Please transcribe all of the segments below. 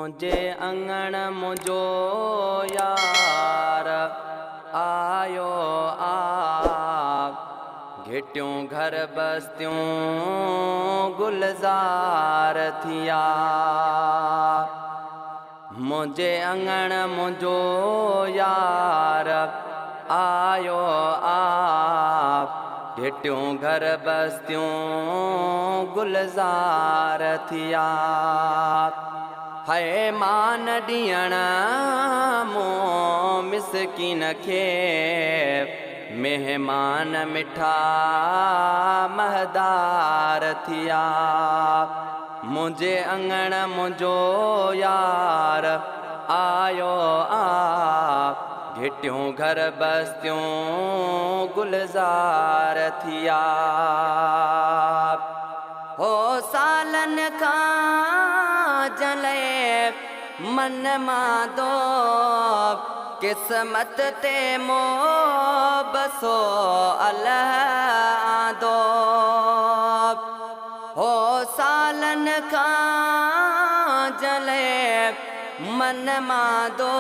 मुझे अंगण मुझो यार आयो आ, घिटियूं घर बस्तियूं गुलज़ार थिया। मुझे अंगण मुझो यार आयो आ, घिटियूं घर बस्तियूं गुलज़ार थिया। है मान ॾियण मूं मिसकीन खे, मेहमान मिठा महदार थिया। मुंहिंजे अंगण मुंहिंजो यार आयो आ, घिटियूं घर बस्तियूं गुलज़ार थिया। हो सालनि खां जले मन मां दो, किस्मत ते मोह बसो अल्लाह आंदो। हो सालनि खां जले मन मां दो,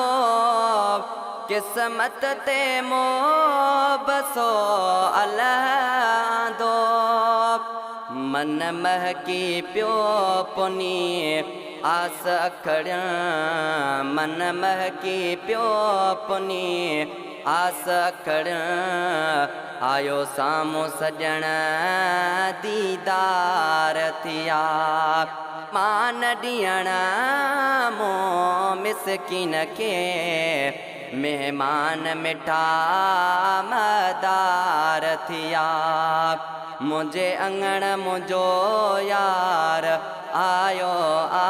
किस्मत ते मोह बसो अल्लाह आंदो। मन महकी पियो पुनी आस अखड़ियां, मन महकी पियो पुनी आस अखड़ियां। आयो साम्हूं सॼण दीदार थिया। मान ॾियण मूं मिसकीन खे, मेहमान मिठा मदार थिया। मुंहिंजे अंगण मुंहिंजो यार आयो आ,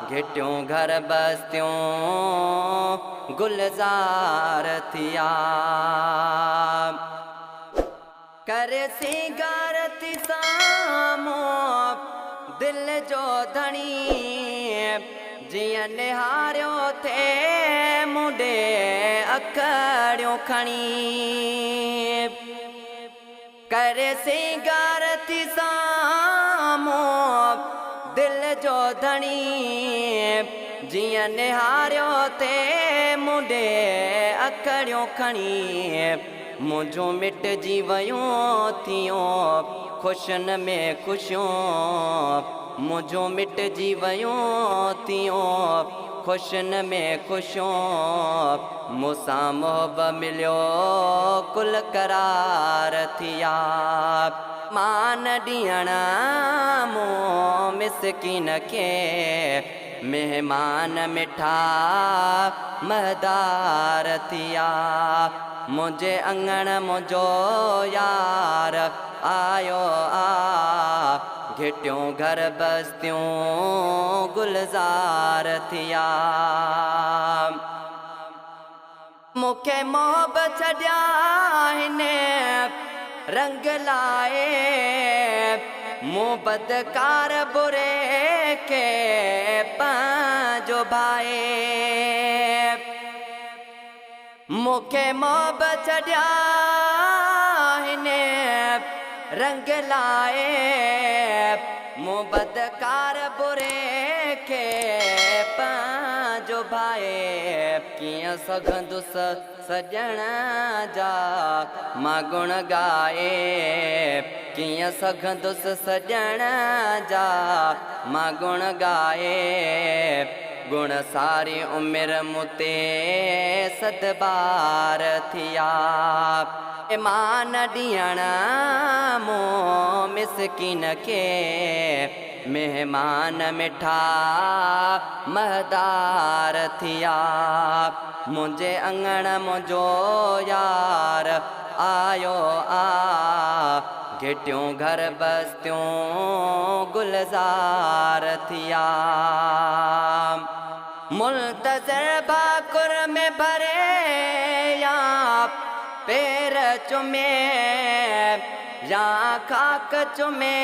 घिटियूं घर बस्तियूं गुलज़ार थिया। करे सिंगार थी साम्हूं दिल जो धणी, जीअं निहारियो थे मूं ॾे अखड़ियूं खणी। करे सिंगार थी साम्हूं दिल जो धणी, जीअं निहारियो थे मूं ॾे अखड़ियूं खणी। मुंहिंजूं मिटजी वियूं थियूं ख़ुशियुनि में ख़ुशियूं, मुंहिंजूं मिटजी वियूं थियूं ख़ुशियुनि में ख़ुशियूं। मूंसां मोहब मिलियो कुल करार थिया। मान ॾियण मूं मिसकीन खे, मेहमान मिठा महदार थिया। मुंहिंजे अंगण मुंहिंजो यार आयो आ, घिटियूं घर बस्तियूं गुलज़ार थिया। मूंखे मोहब छॾिया हिन रंग लाए, मूं बदकार बुरे खे पंहिंजो भाए। मूंखे मोहब छॾिया हिन रंग लाए, मूं बदकार बुरे खे पंहिंजो भाए। कीअं सघंदुसि सॼण जा मां गुण ॻाए, कीअं सघंदुसि सॼण जा मां गुण ॻाए। गुण सारी उमिरि मूं ते सदबार थिया। मान ॾियण मूं मिसकीन खे, मेहमान मिठा महदार थिया। मुंहिंजे अंगण मुंहिंजो यार आयो आ, घिटियूं घर बस्तियूं गुलज़ार थिया। मुल्तज़र भाकुर में भरे या पेर चुमे, या खाक चुमे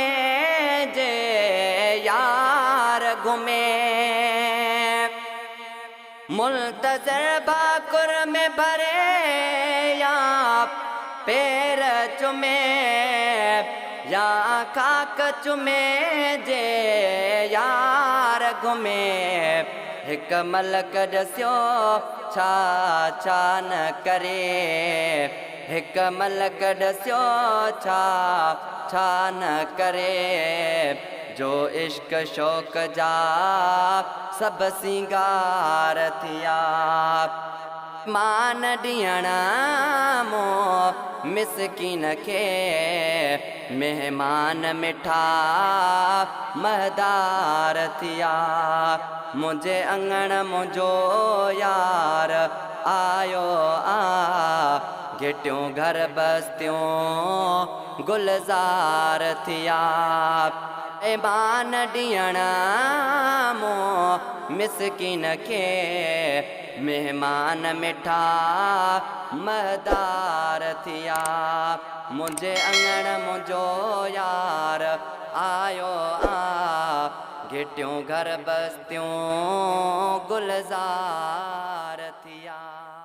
जे यार घुमे। मुल्तज़र भाकुर में भरे या पेर चुमे, يا خاڪ چمي جي يار گهمي. هڪ ملڪ ڏسيو ڇا ڇا نه ڪري، هڪ ملڪ ڏسيو ڇا ڇا نه ڪري. جو عشق شوق جا سڀ سينگار ٿيا. مان ڏيڻ مو مسڪين کي، مهمان مٺا مهدار ٿيا. منهنجي اڱڻ منهنجو يار آيو آ، گهٽيون گهر بستيون گلزار ٿيا. مان ڏيڻ مو مسڪين کي، مهمان مٺا مهدار ٿيا. منهنجي اڱڻ منهنجو يار آيو آ، گهٽيون گهر بستيون گلزار ٿيا.